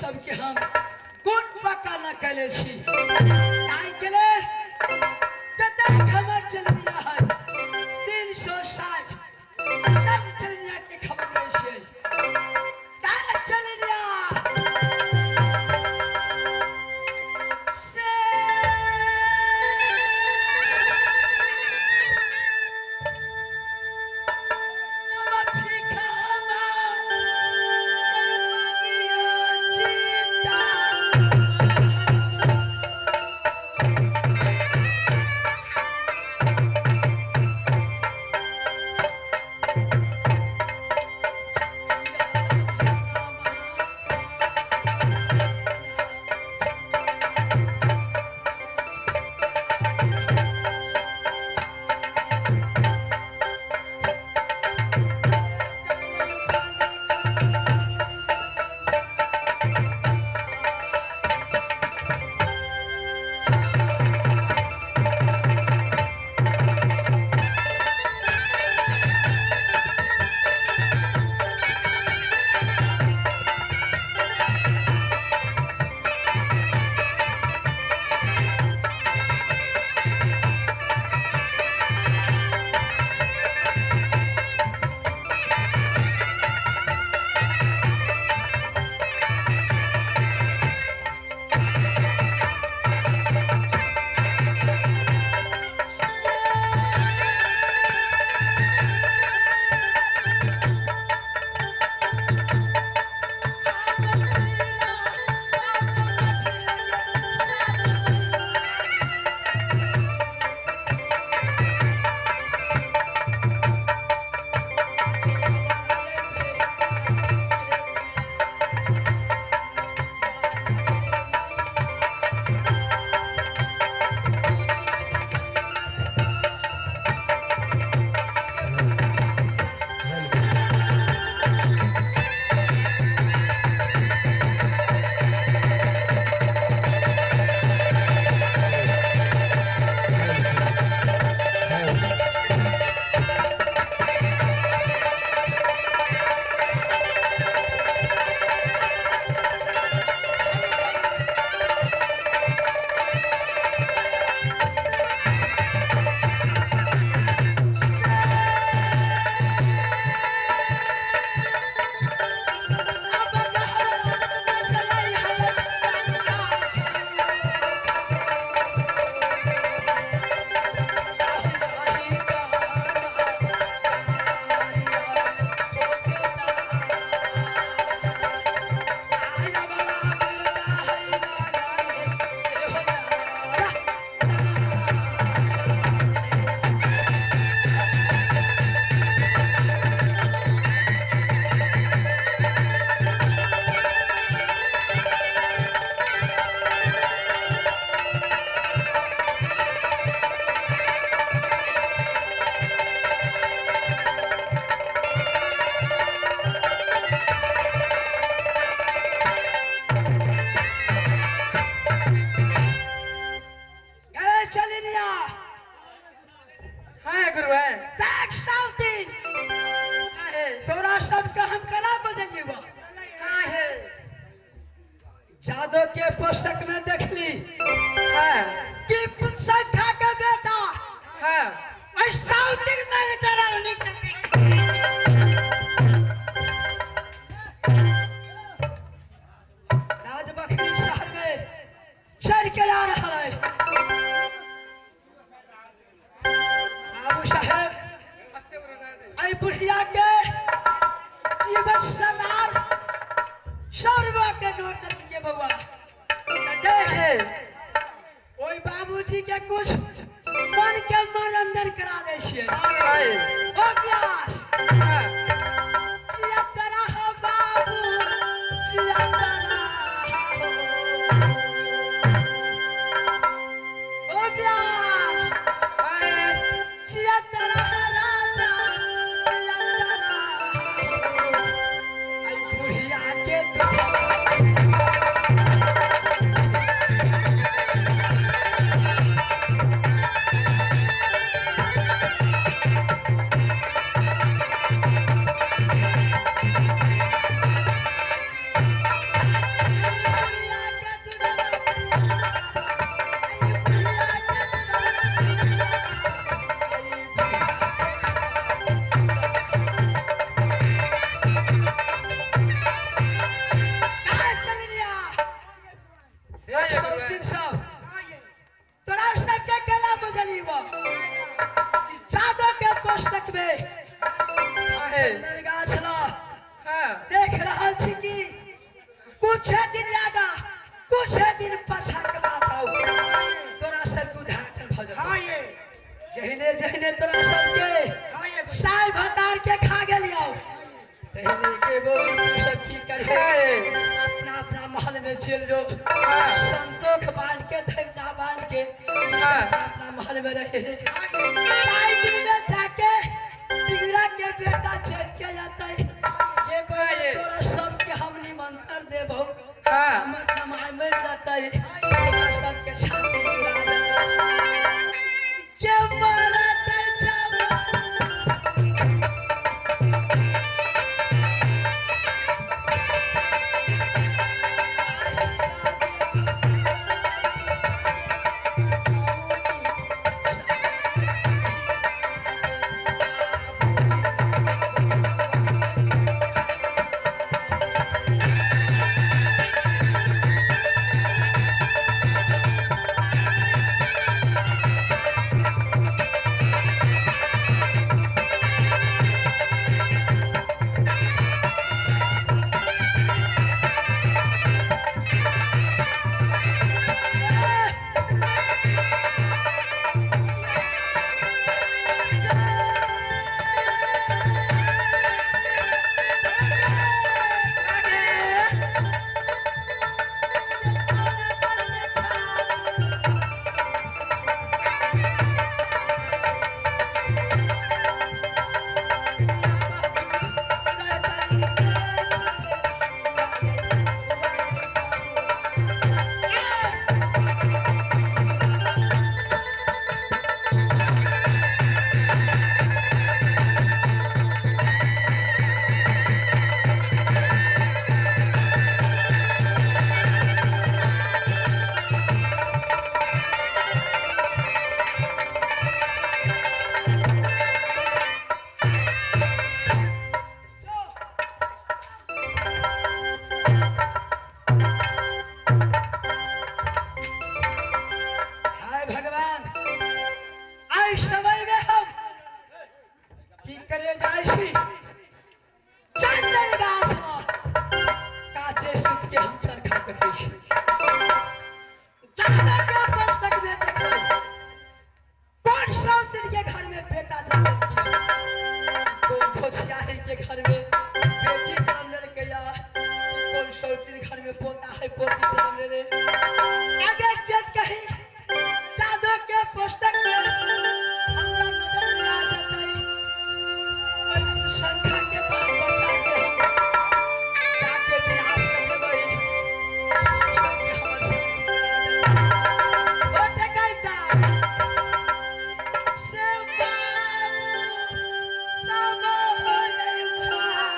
सबके हम कोन पक्का न कैले छी ताहि के लेल जतेक हमर चलनिया है 360 सब चलनिया के खबर लै छियै। ताहि चलनिया से तोरा सबके हम केना बदलियौ? काहे? जादव के पुस्तक में देखली कि पुत्सखा के बेटा साउथिन में चढ़ल। राजबखरी शहर में चढ़ के आ रहा है बाबू साहेब। आई बुढ़िया के जीवन सलार 100 रुपया के नोट दे बउआ। देख ओई बाबूजी के कुछ मन के मन अंदर करा दे छियै। ओ प्यास जिया तरा हो बाबू जिया तरा हो। ओ प्यास जिया तरा राजा जिया तरा हो। आई बुढ़िया के छी कि कुछ दिन आगा कुछ दिन पाछा के बात आउ तोरा सबके उद्घाटन भऽ जेतौ। हाँ ये। जहिने जहिने तोरा सबके हाँ ये। साय भतार के खा गेलियौ तहिने के बोली तू सब की करहे अपना अपना महल में चल जो संतोख बांध के धैर्य बांध के अपना अपना महल में रहे। साय दिन में जाके टिगरा के बेटा चल के जाते के बोले तोरा सबके हम निमंत्रण देबौ हमर जमाई मर जाते तोरा सबके छाती उड़ा देतै के मरतै जमाई। हाय भगवान, आई समय में हम की करे जाय छी चंदन गाछ में काचे सूत के हम चरखा कटै छी। जादा के पुस्तक में देखबै कौन सब दिन के घर में बेटा जन्म लेलकै, कौन खोसियाही के घर में बेटी जन्म लेलकै या कौन सौतिन घर में पोता है पोती जन्म लेले। अगर चेत कहीं जादव के पुस्तक में हमरा नजर में आ जतै शंखा के बाल बचा के हम जाके विनाश कर देबै। सबके हमर साथ ओ ठकैता से बाबू सब होलै भाई।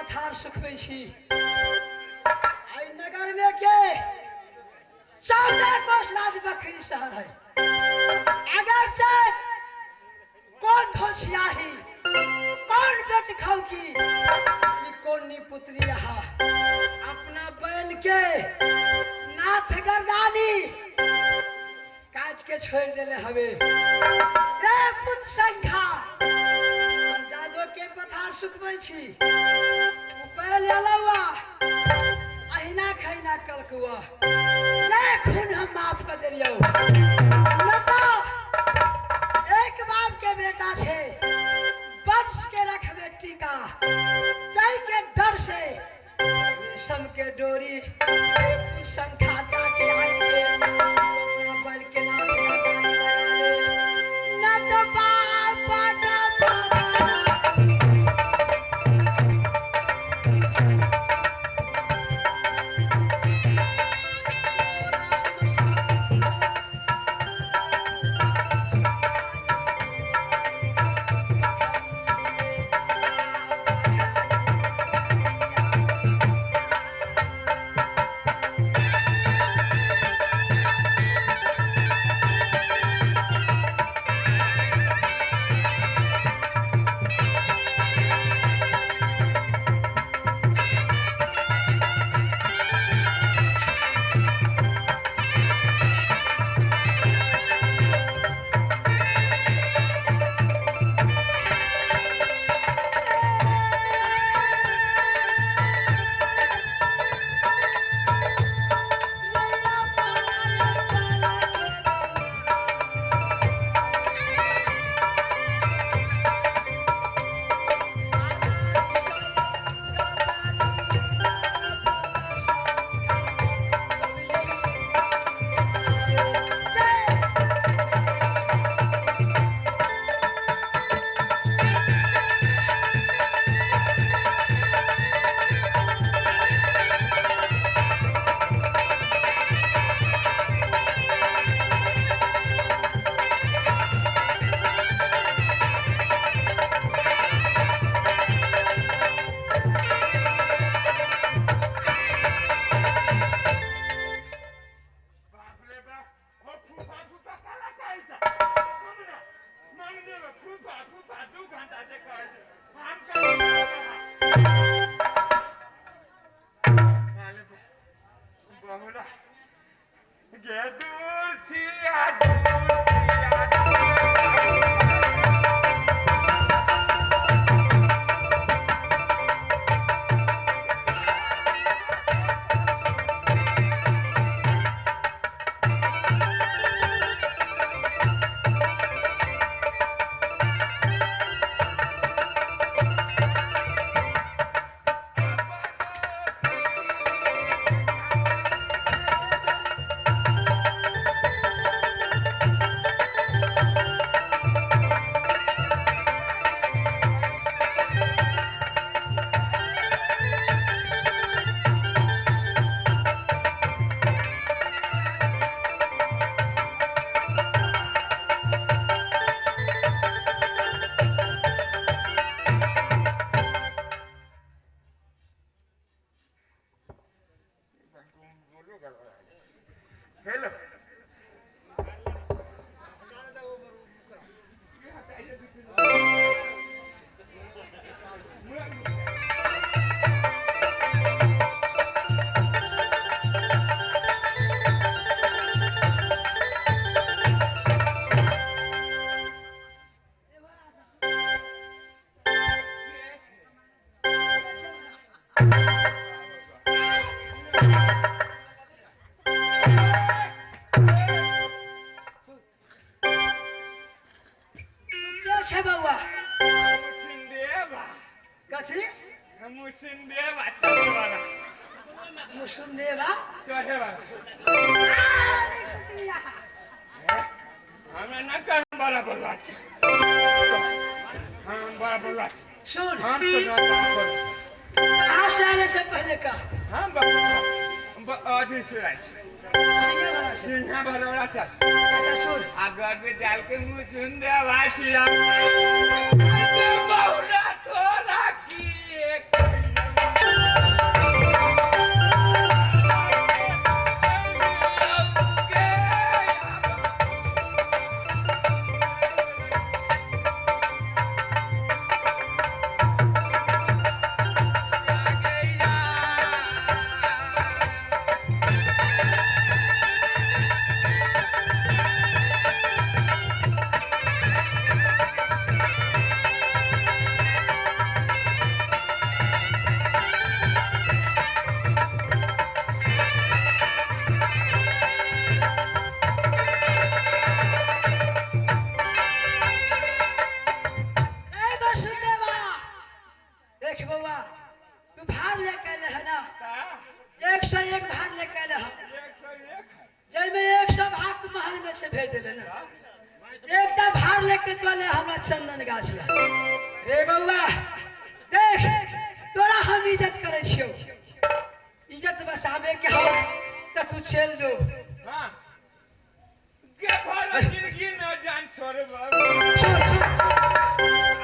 पथार सुखबै छी। आई नगर में के 14 कोस राज बखरी शहर है। अगर से कौन धोसियाही कौन बेट खाऊ की कौन नी पुत्री यहाँ अपना बैल के नाथ गर्दानी काट के छोड़ देले हवे। रे पुत संख्या जादो के पथार सुखबै छी बैल अलावा अहिना खैना कलकुआ ले खून हम माफ कर देलियौ। न तो एक बाप के बेटा छे वंश के रखबे टीका तै के डर से रेशम के डोरी संख्या जाके आई के अपना बल के नाथ गर्दानी लगा ले। न तो बाप न बहुरा तोरा की। चंदन गाछ ला। रे बउआ देख तोरा हम इज्जत करे छियो, इज्जत बचावे के हो त तू चल जो। हां के भर जिंदगी न जान छोड़ बाबू, छोड़ छोड़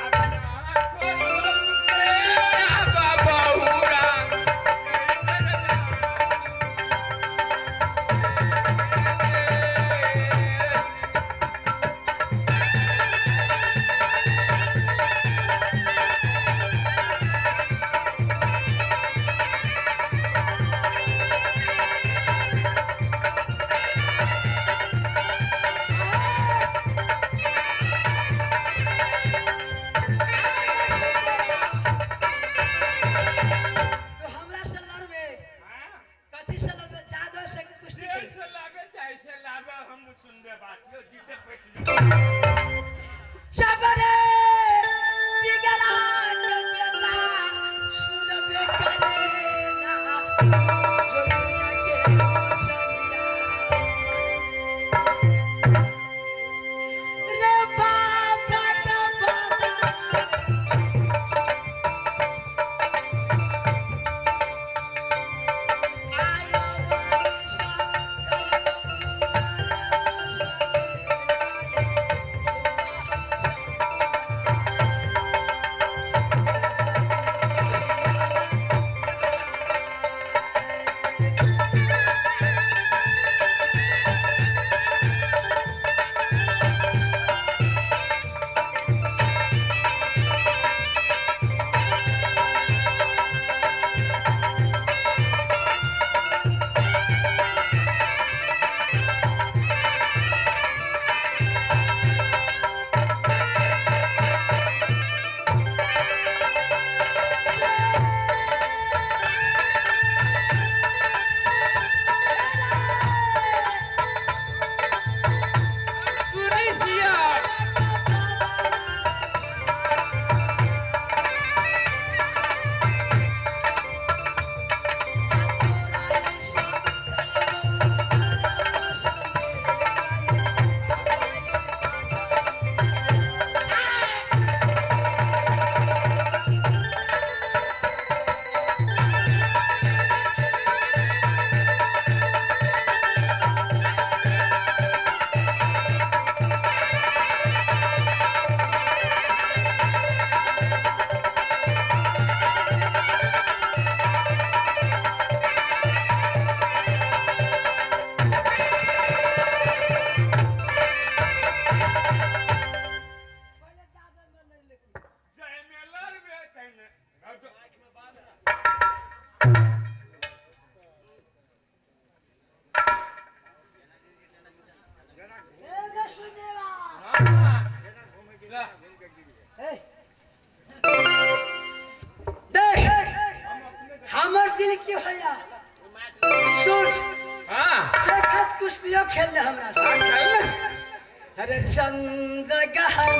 अपना छोड़ बाबूरा। तो हमरा से लड़बे कथी से लड़बे? जादो से कि कुश्ती के? जैसे लागे तैसे लागे, हम सुनबे बात जीते पैसे। जबरे जिगरा के बेटा सुनबे करे ना जोगिया के बचनिया। रे बाबा का बाबा आयो बरसा। सुनै छियै। जय में लड़बे तैने। देख हमर दिल की होया सोच। हां देखत कुश्तियों खेलले हमरा से। अरे चंद्र गहन